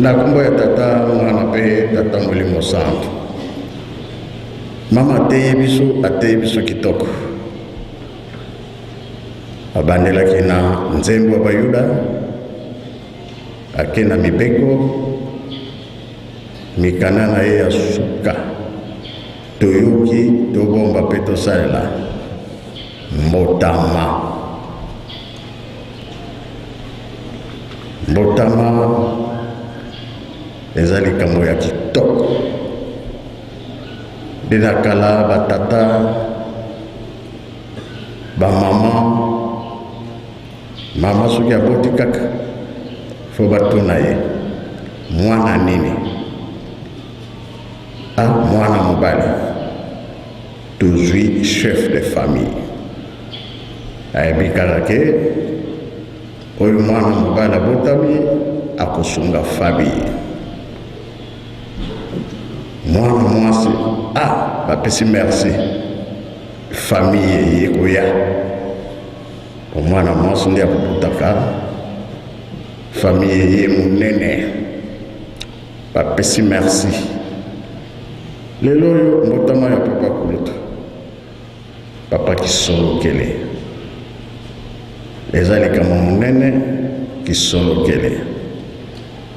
Na nkombo ya Tata, Mwana mpe Tata Molimo Santu. Mama ateyi biso, ateyi biso kitoko. Abandelaki na nzembo ya Bayuda, ake na mibeko, mikanda na ye ya suka toyoki, tobomba mpe tosalela mbotama. Mbotama eza likambo ya kitoko. Nde na kala batata, bamama, mama soki aboti kaka fo batuna ye mwana nini? Ah, mwana mobali. Tozwi chef de famille ayebi kaka ke oyo mwana mobali abotami akosunga famille. Mwana mwasi ah, bapesi merci, famille eye koya po mwana mwasi nde akobotaka famille eye monene, bapesi merci. Lelo oyo mbotama ya papa kulutu papa Kisolokele eza likambo monene. Kisolokele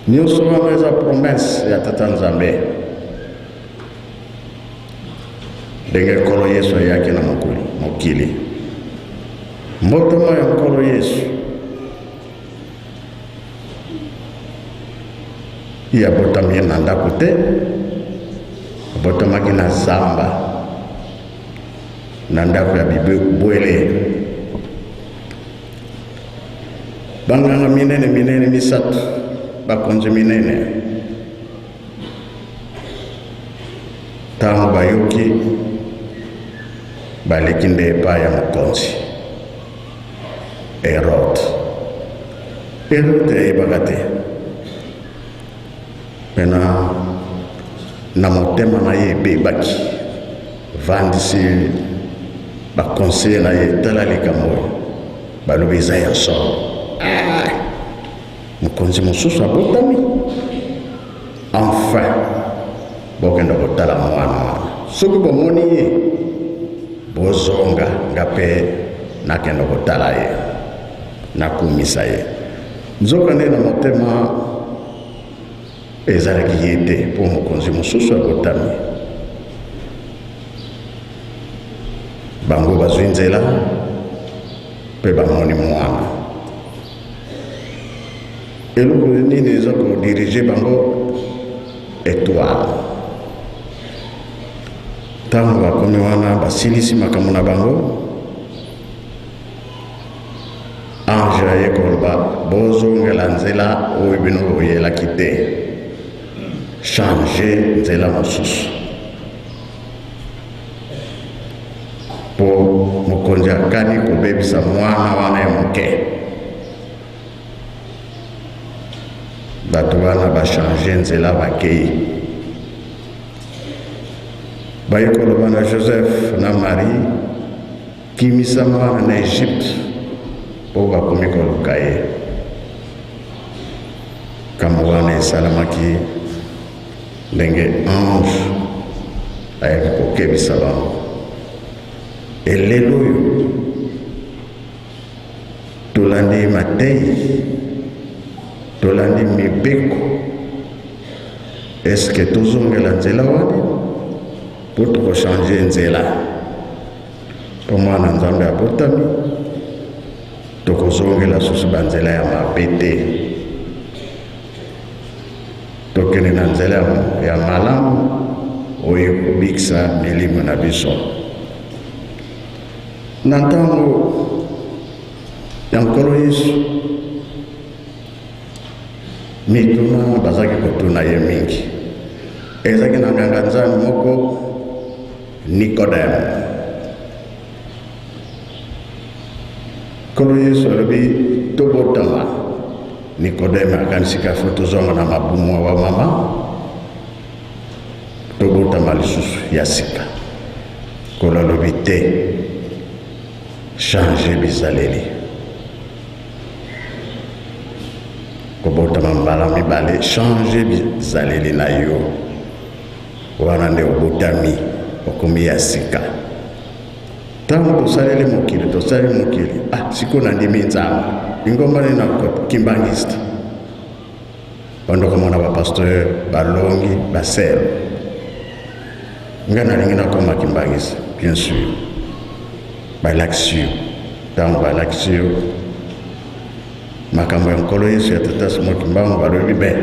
nyonso wana eza promesse ya tata Nzambe, ndenge Nkolo Yesu ayaki na mokili. Mbotama ya Nkolo Yesu Ye abotami ye na ndako te, abotamaki na zamba, na ndako ya bibwele. Banganga minene minene misato, bakonzi minene, ntango bayoki, baleki nde epai ya mokonzi Herode. Herode ayebaka te mpe na, na motema na ye ebebaki, vandisi bakonseille na ye, tala likambo oyo balobi eza ya solo. Ah, mokonzi mosusu abotami, enfin bokenda kotala mwana wana, soki bomoni ye bozonga, nga mpe nakenda kotala ye, nakumisa ye. Nzoka nde na motema ezalaki ye te, mpo mokonzi mosusu abotami. Bango bazwi nzela mpe bamoni mwana. Eloko nini eza kodirige bango? Etoile. Ntango bakomi wana, basilisi makambo na bango, ange aye koloba, bozongela nzela oyo bino boyelaki te, change nzela mosusu, mpo mokonzi akani kobebisa mwana wana ya moke. Bato wana bachange nzela, bakei, baye koloba na Joseph na Marie, kimisa mwana na Egypte mpo bakomi koluka ye. Kambo wana esalamaki ndenge ange ayaki kokebisa bango. Elelo oyo tolandi mateyi, tolandi mibeko, eske tozongela nzela wana mpo tokochange nzela mpo mwana Nzambe abotami? Tokozongela susu banzela ya mabe te, tokende na nzela ya malamu oyo ekobikisa milimo na biso. Na ntango ya Nkolo Yesu, mituna bazalaki kotuna ye mingi. Ezalaki na nganga Nzambe moko, Nikodeme. Nkolo Yesu alobi tobotama. Nikodeme akanisi ka fo tozonga na mabumu ya mama, tobotama lisusu ya sika. Nkolo alobi te, change bizaleli, kobotama mbala mibale, change bizaleli na yo. Wana nde obotami, okomi ya sika. Ntango tosaleli mokili, tosaleli mokili, ah, sikoyo nandimi Nzambe. Lingomba nini na Kimbangiste? Bando komona ba pasteur balongi baselo. Ngai nalingi nakoma Kimbangiste, bien sûr. Balakisi yo, ntango balakisi yo makambo ya Nkolo Yesu ya Tata Simon Kimbangu, balobi be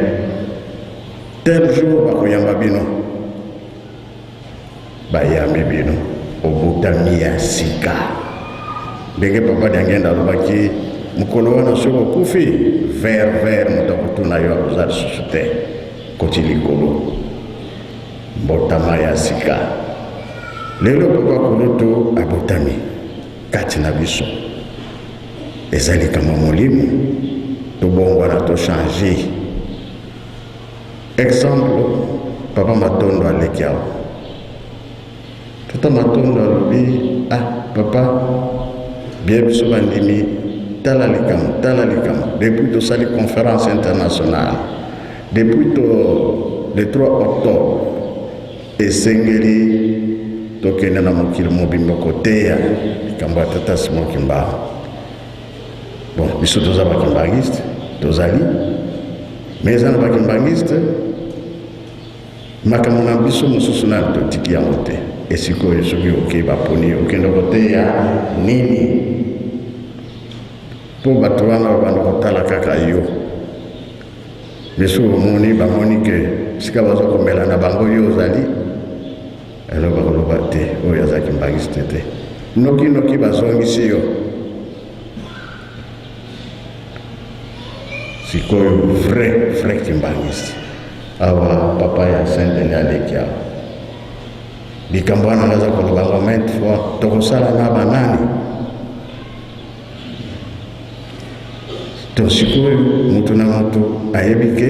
tel jour bakoyamba bino, bayambi bino, obotami ya sika. Ndenge Papa Diangenda alobaki mokolo wana, soki okufi ver ver, moto akotuna yo akoza lisusu te, koti likolo, mbotama ya sika. Lelo Papa Kulutu abotami kati na biso, eza likambo molimo, tobongwana, tochange. Exemple, Papa Matondo aleki awa. Tata Matondo alobi, ah papa, bien biso bandimi, tala likambo, tala likambo. Depuis tosali conférence internationale, depuis to le 3 octobre, esengeli tokende na mokili mobimba koteya likambo ya Tata Simon Kimbangu. Bon, biso toza bakimbangiste, tozali, mais eza na bakimbangiste makambo na biso mosusu nanu totiki yango te. Esikoyo soki okei baponi okende koteya nini? Mpo bato wana babanda kotala kaka yo. Biso omoni bamoni ke sika baza komela na bango yo ozali, alors bakoloba te oyo aza kimbangiste te. Noki noki bazongisi yo. Sikoyo vrai vrai kimbangiste awa, papa ya Saint Denis aleki awa. Likambo wana naza koloba yango maintes fois, tokosala na banani to sikoyo moto na moto ayebi ke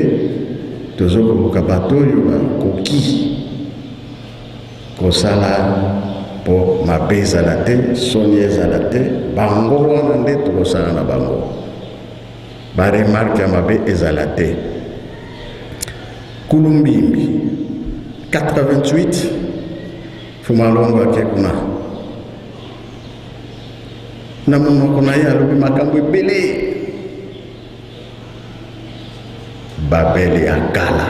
tozokoluka bato oyo bakoki kosala mpo mabe ezala te, soni ezala te. Bango wana nde tokosala na bango, baremarke ya mabe ezala te. Kulumbimbi 88, Fumalongo ake kuna na monoko na ye alobi makambo ebele. Babele ya kala,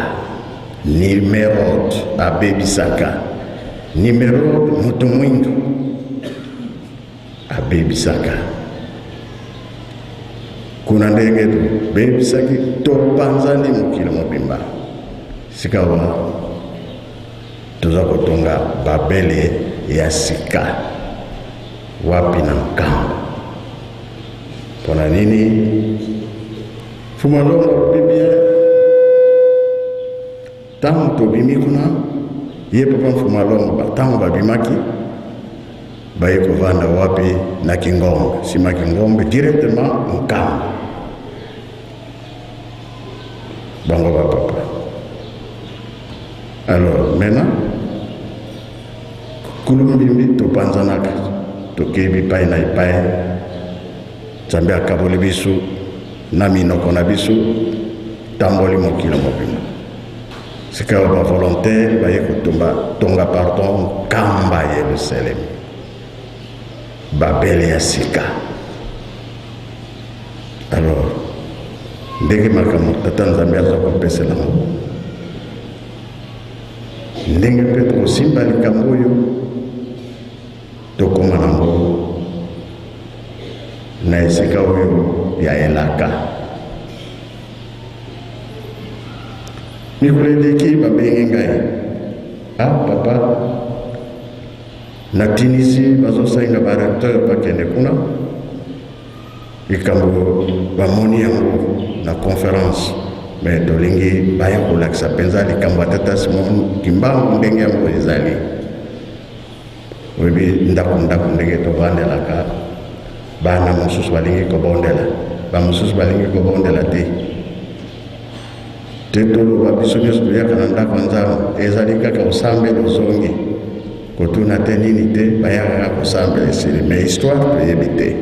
Nimerode abebisaka. Nimerode moto mwindu abebisaka kuna, ndenge tobebisaki, topanzani mokili mobimba. Sikawa toza kotonga Babele ya sika wapi? Na Nkamba. Mpona nini? Fumalongo alobi bien, ntango tobimi kuna, ye papa Mfumalongo, ntango babimaki baye kovanda wapi? Na Kingombe. Nsima Kingombe, directement Nkamba, bango bapapa. Alors maintenant Kulumbimbi topanzanaka, tokei bipai na epai. Nzambe akaboli biso na minoko na biso, tamboli mokili mobimba. Sikawa bavolontaire baye kotumba tonga, pardon, Nkamba Yerusalemi, Babele ya sika. Alors ndenge makambo Tata Nzambe aza kopesela ngo, ndenge mpe tokosimba likambo oyo, tokóma nango na esika oyo ya elaka. Mikolo eleki babengi ngai, ah papa, na Tunisie bazosenga barecteur bakende kuna. Likambo bamoni yango na conférence, me tolingi baya kolakisa mpenza likambo ya Tata Simon Kimbangu ndenge yango ezali. Oyebi ndako ndako ndenge tovandelaka, bana mosusu balingi kobondela, bamosusu balingi kobondela te. Te toloba biso nyonso toyaka na ndako ya Nzambe, ezali kaka osambela ozongi, kotuna te nini te, bayaka kaka kosambela esili. Mais histoire toyebi te.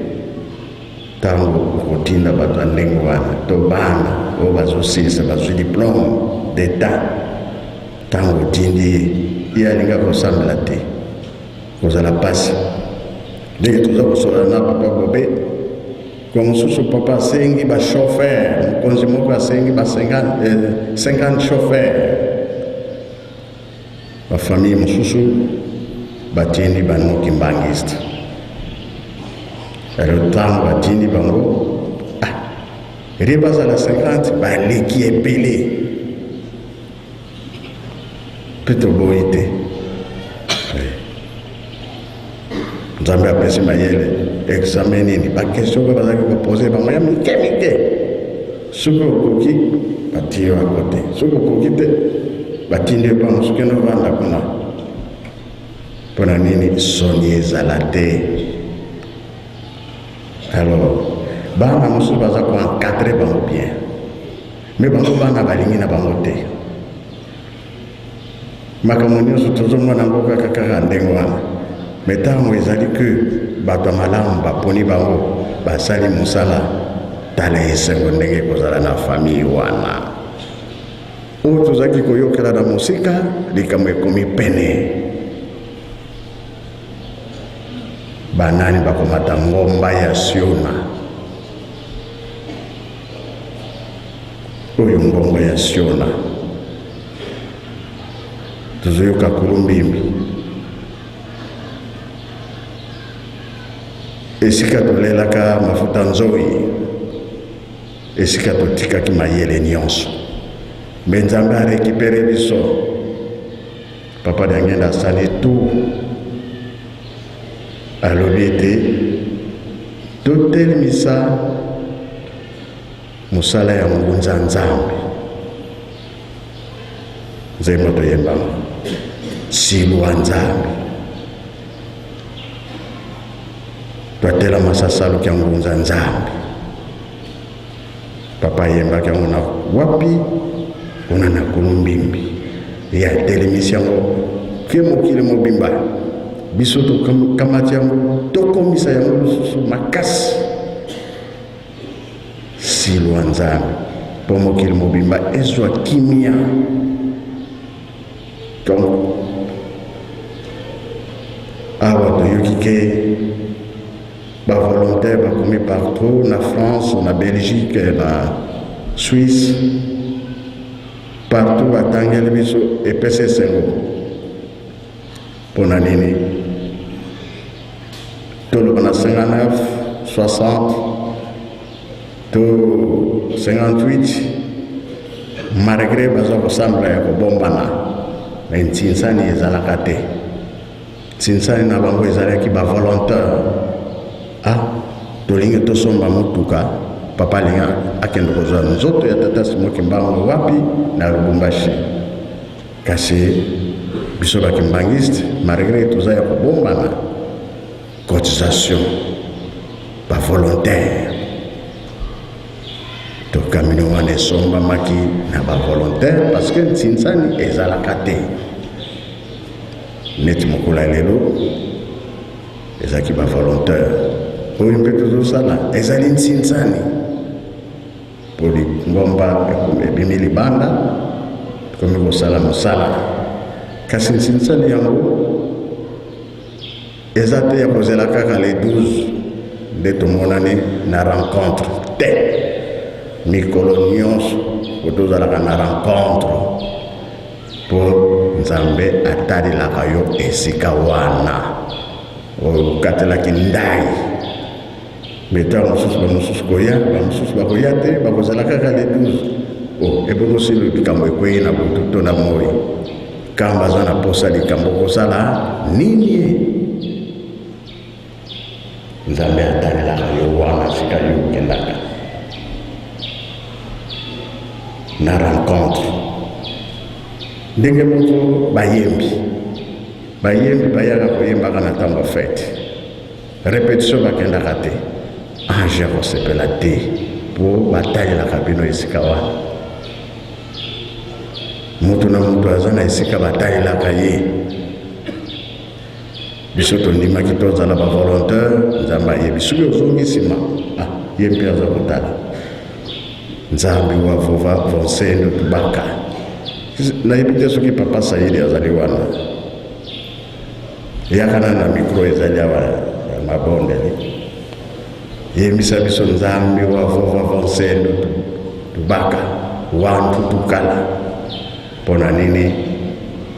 Ntango okotinda bato ya ndenge wana to bana oyo bazosilisa bazwi diplome d'etat, ntango otindi ye, ye alinga kosambela te, kozala mpasi. Ndenge toza kosolola na papa Bobe, kwa mosusu papa asengi ba chauffeur, mokonzi moko asengi ba 50 50 chauffeur. Ba famille mosusu batindi ba non kimbanguiste. Alors ntango batindi bango, ah, rie bazala 50, baleki ebele mpe toboyi te. Nzambe apesi mayele, examen nini, ba question oyo bazalaki kopose bango ya mike mike, soki okoki batie yo akote, soki okoki te batindi yo pa mosusu, kende ovanda kuna. Mpo na nini soni ezala te? Alors bana mosusu baza koencadre bango bien, me bango bana balingi na bango te. Makambo nyonso tozomona yango kaka kaka ndenge wana, me ntango ezali ke bato ya malamu baponi bango, basali mosala, tala esengo ndenge ekozala na famille wana. Oyo tozalaki koyokela na mosika, likambo ekomi pene. Banani bakomata ngomba ya Siona? Oyo ngomba ya Siona tozoyoka kulumbimbi, esika tolelaka mafuta nzoi, esika totikaki mayele nyonso, me Nzambe arekipere biso. Papa Diangenda asali tout, alobi ete totelemisa mosala ya ngunza Nzambe. Nzembo toyembama silwa Nzambe, twatelama sasaluki ya ngunza Nzambe. Papa ayembaki yango na wapi? Kuna na Kulumbimbi. Ye atelemisi yango ke mokili mobimba, biso tokamati yango, tokomisa yango lisusu makasi. Silwa Nzambe mpo mokili mobimba ezwa kimia. Donc awa toyoki ke ba volontaire bakomi partout na France, na Belgique, na Suisse, partout batangeli biso, epesi esengo. Mpo na nini toloba na 59 60 to 58, malgré baza kosambela ya kobombana, me ntinsani ezalaka te. Ntinsani na bango ezalaki ba volontaire. Ah, tolingi tosomba motuka, papa alingi akende kozwa nzoto ya tata Simon Kimbangu wapi? Na Lubumbashi. Kasi biso ba kimbangiste, malgré toza ya kobombana, cotisation, ba volontaire, to kamino wana esombamaki na ba volontaire, parce que ntinsani ezalaka te. Neti mokolo ya lelo ezalaki ba volontaire, oyo mpe tozosala ezali ntinsani mpo lingomba ebimi libanda, tokomi kosala mosala. Kasi ntinsani yango eza te ya kozela kaka le 12 nde tomonani na rencontre te. Mikolo nyonso po tozalaka na rencontre, mpo Nzambe atalelaka yo esika wana oyo okatelaki ndai. Me ntango mosusu bamosusu koya, bamosusu bakoya te, bakozala kaka le 12. Oh, ebongo silo likambo ekwei na butu to na moi, kamba aza na posa likambo kosala nini? Nzambe atalelaka yo wana sika yo okendaka na rencontre. Ndenge moko bayembi, bayembi bayaka koyembaka na ntango ya fete, repetition bakendaka te, ange akosepela te mpo batalelaka bino esika wana. Moto na moto aza na esika batalelaka ye. Biso tondimaki tozala ba volontaire, Nzambe ayebi soki ozongi nsima, ah, ye mpe aza kotala. Nzambi wa vova vonsendo tubaka. Nayebi te soki papa Saidi azali wana. Yaka na na micro ezali awa ya mabondeli. Yebisa biso Nzambi wa vova vonsendo tubaka wantu tukala. Mpo na nini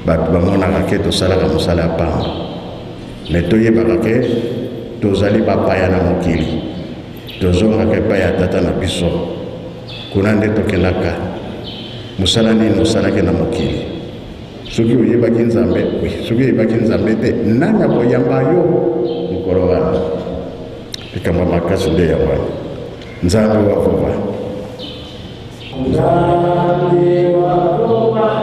bato bamonaka ke tosalaka mosala ya pamba, me toyebaka ke tozali bapaya na mokili, tozongaka epai ya tata na biso, kuna nde tokendaka. Mosala nini osalaki na mokili? Soki oyebaki Nzambe, oui. Soki oyebaki Nzambe te, nani akoyamba yo mokolo wana? Likambo makasi nde yango wana. Nzambe wa vova. Nzambe wa vova,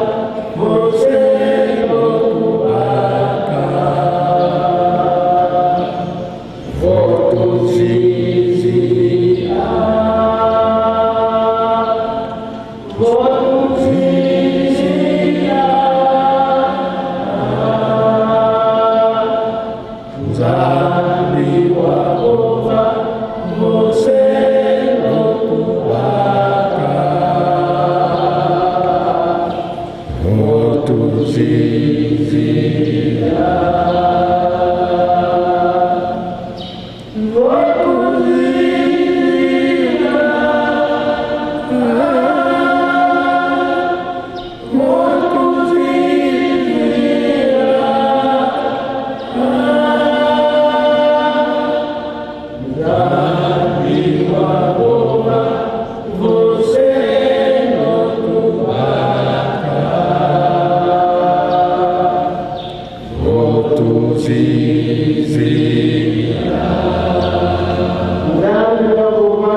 moselo tubaka. Votuzizia. Votuzizia. Nzambe wa vova, moselo tubaka. Votuzizia. Votuzizia. Votuzizia. Nzambe wa vova, moselo tubaka. Votuzizia. Nzambe wa vova,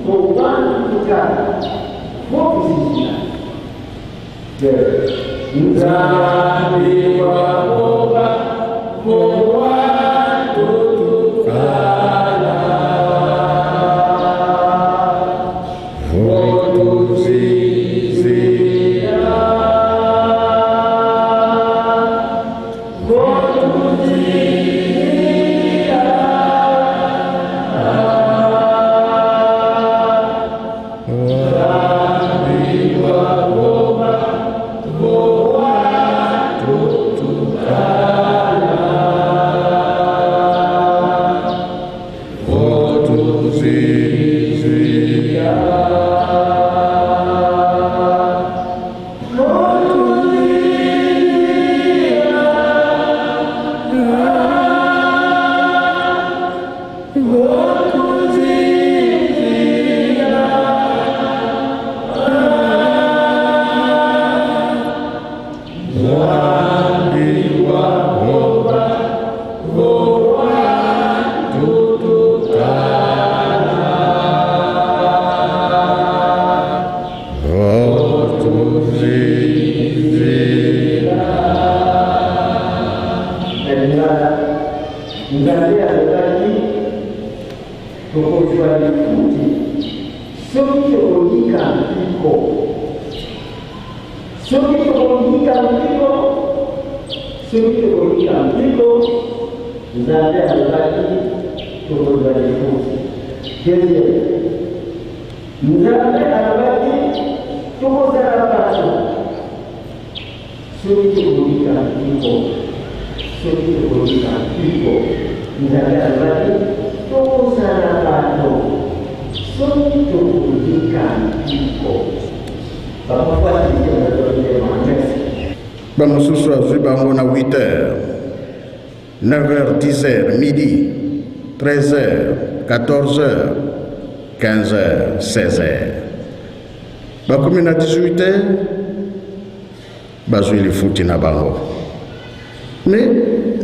vobantu tukala. Votuzizia. Nzambe wa vova, vobantu tukala. Votuzizia. Votuzizia. Nzambe wa vova, vobantu tukala. Votuzizia. Votuzizia. Votuzizia. Nzambe wa vova, vobantu tukala. Votuzizia. Na lingala, Nzambe alobaki tokozwa lifuti soki tokoyika mpiko, soki tokoyika mpiko, soki tokoyika mpiko. Nzambe alobaki tokozwa lifuti. Deuxième, Nzambe alobaki tokozala bato soki tokoyika mpiko, soki tokoyika mpiko. Nzambe alobaki tokozala bato soki tokoyika mpiko. Papa, merci. Bamosusu azwi bango na 8 heures, 9 heures, 10 heures, midi, 13 heures, 14 heures, 15 heures, 16 heures, bakomi na 18 heures, bazwi lifuti na bango. Mais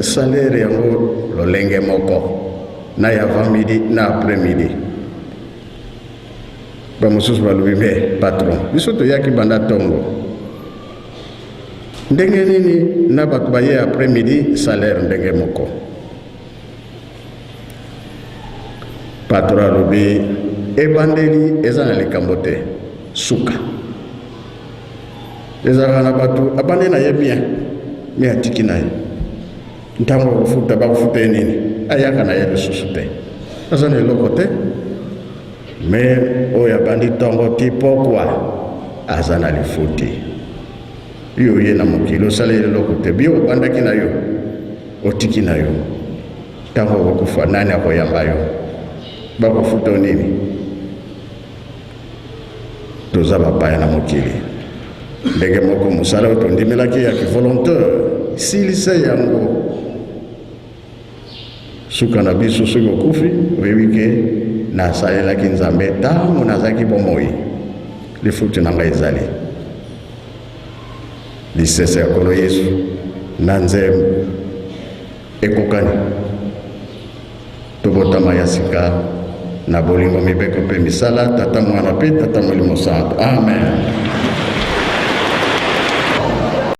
salaire yango lolenge moko na ya avant midi na après midi. Bamosusu balobi: "Me patron, biso toyaki banda ntongo, ndenge nini na bato baye après midi salaire ndenge moko?" Patron alobi: "Ebandeli eza na likambo te, suka ezalaka na bato abandi na ye bien, me atiki na ye. Ntango akofuta, bakofuta ye nini? Ayaka na ye lisusu te, aza na eloko te." Me oyo abandi ntongo ti pokwa aza na lifuti. Yo oye na mokili osaleli eloko te, bio obandaki na yo otiki na yo, ntango okokufa nani akoyamba yo? Bakofuta yo nini? Toza bapaya na mokili. Ndenge moko mosala oyo tondimelaki ya kivolontaire, silisa yango. Suka na biso soki okufi, oyebi ke nasalelaki Nzambe ntango nazalaki bomoi, lifuti na ngai ezali lisese ya Nkolo Yesu na nzembo ekokani. Tobotama ya sika na bolingo, mibeko mpe misala, Tata, Mwana mpe Tata Molimo Santu. Amen.